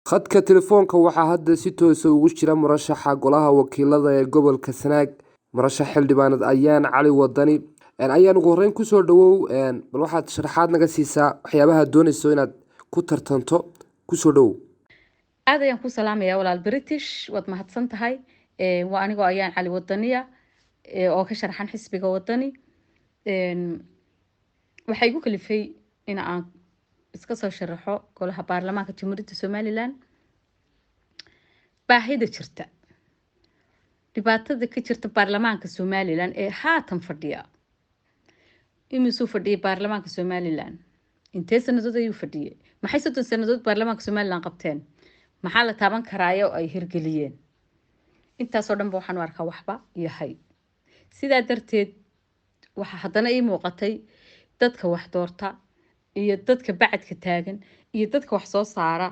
Khadka telefoonka waxaa hadda si toos ah ugu jira murashaxa Golaha Wakiilada ee gobolka Sanaag, murashax xildhibaaneed Ayaan Cali Wadani. Ayaan, ugu horreyn kusoo dhawow. Bal waxaad sharaxaad naga siisaa waxyaabaha aad dooneyso inaad ku tartanto. Kusoo dhawow. Aad ayaan ku salaamayaa, walaal British, waad mahadsan tahay. Waa anigoo Ayaan Cali Wadaniya oo ka sharaxan xisbiga Wadani. Waxaa igu kalifay in aan iska soo sharaxo golaha baarlamaanka Jamhuuriyadda Somaliland baahida jirta, dhibaatada ka jirta baarlamaanka Somaliland ee haatan fadhiya. Imisuu fadhiyay baarlamaanka Somaliland? Intee sanadood ayuu fadhiyay? Maxay 30 sanadood baarlamaanka Somaliland qabteen? Maxaa la taaban karaayo ay hirgeliyeen? Intaasoo dhanba waxaan u arkaa waxba yahay. Sidaa darteed waxaa haddana ii muuqatay dadka wax doorta iyo dadka bacadka taagan iyo dadka wax soo saara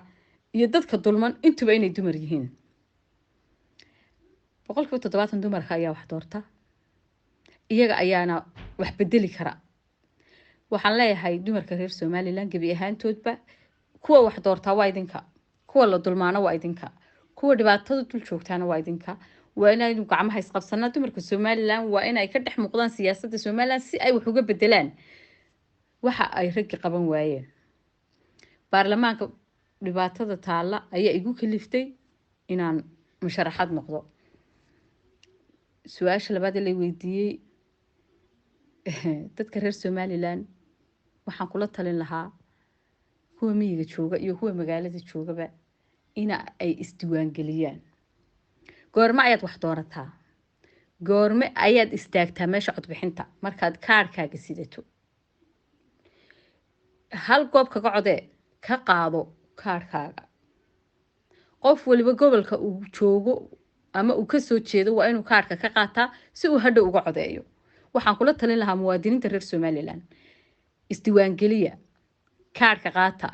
iyo dadka dulman intuba inay dumar yihiin. 70% dumarka ayaa wax doorta, iyaga ayaana wax bedeli kara. Waxaan leeyahay dumarka reer Somaliland gebi ahaantoodba, kuwa wax doortaa waa idinka, kuwa la dulmaana waa idinka, kuwa dhibaatada dul joogtaana waa idinka. Waa inaynu gacmaha isqabsanaa. Dumarka Somaliland waa inay ka dhex muuqdaan siyaasadda Somaliland si ay wax uga bedelaan waxa ay raggi qaban waayeen. Baarlamaanka dhibaatada taalla ayaa igu kaliftay inaan musharaxaad noqdo. Su-aasha labaad ee la weydiiyey, dadka reer Somaliland waxaan kula talin lahaa, kuwa miyiga jooga iyo kuwa magaalada joogaba, ina ay isdiiwaangeliyaan. Goorme ayaad wax doorataa? Goorme ayaad istaagtaa meesha codbixinta? Markaad kaarhkaaga sidato, hal goob kaga codee, ka qaado kaarhkaaga. Qof waliba gobolka uu joogo ama uu kasoo jeedo waa inuu kaarhka ka qaataa si uu hadhow uga codeeyo. Waxaan kula talin lahaa muwaadiniinta reer Somaliland: isdiiwaangeliya, kaarhka qaata.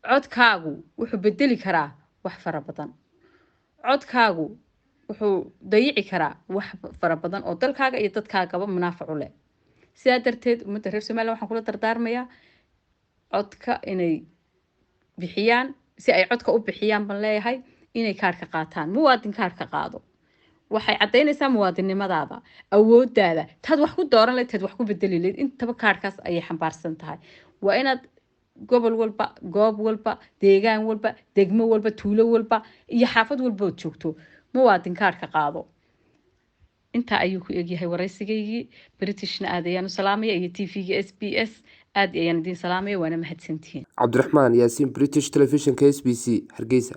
Codkaagu wuxuu bedeli karaa wax fara badan. Codkaagu wuxuu dayici karaa wax fara badan oo dalkaaga iyo dadkaagaba munaafac u leh. Sidaa darteed ummadda reer Somaliland waxaan kula dardaarmayaa codka inay bixiyaan. Si ay codka u bixiyaan baan leeyahay inay kaarhka qaataan. Muwaadin, kaarhka qaado. Waxay caddaynaysaa muwaadinnimadaada, awooddaada, taad wax ku dooran layd, taad wax ku bedeli layd. Intaba kaarhkaas ayay xambaarsan tahay. Waa inaad gobol walba, goob walba, deegaan walba, degmo walba, tuulo walba iyo xaafad walba ood joogto, muwaadin, kaarhka qaado. Intaa ayuu ku egyahay waraysigaygii. Britishna aad ayaan u salaamaya iyo TV-ga SBS. Aad ayaan idiin salaamaya, waana mahadsantihiin. Cabdiraxmaan Yaasiin, British Telefishinka SBC, Hargeysa.